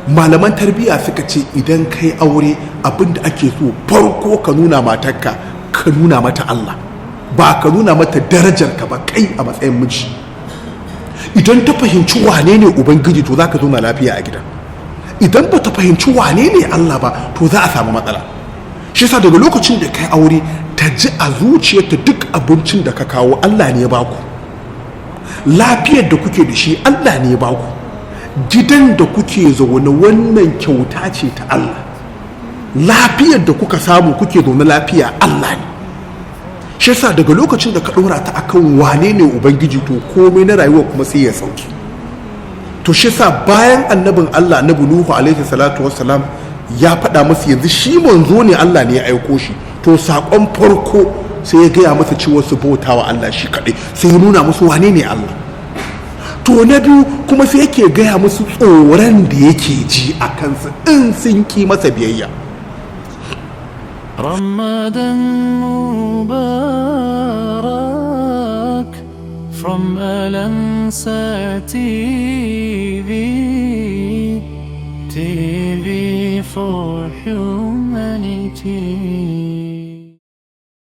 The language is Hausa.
Malaman tarbiyya suka ce idan kai aure, abin da ake so farko ka nuna matarka, ka nuna mata Allah, ba ka nuna mata darajar ka ba kai a matsayin miji. Idan ta fahimci wane ne Ubangiji, to za ka zauna lafiya a gida. Idan ba ta fahimci wane ne Allah ba, to za a samu matsala. Shi yasa daga lokacin da kai aure, ta ji a zuciyarta duk abincin da ka kawo Allah ne ya baku, lafiyar da kuke da shi Allah ne ya baku, gidan da kuke zaune wannan kyauta ce ta Allah, lafiyar da kuka samu kuke zaune lafiya Allah ne. Shi yasa daga lokacin da ka ɗora ta akan wane ne Ubangiji, to komai na rayuwa kuma sai ya sauki. To shi yasa bayan annabin Allah, Annabi Nuhu alaihi salatu wassalam, ya faɗa musu yanzu shi manzo ne, Allah ne ya aiko shi, to saƙon farko sai ya gaya masa cewa su bauta wa Allah shi kaɗai. Sai ya nuna musu wane ne Allah. To na biyu kuma sai yake gaya musu tsoron da yake ji a kansu in sun ki masa biyayya. Ramadan Mubarak from Al Ansar TV, TV for humanity.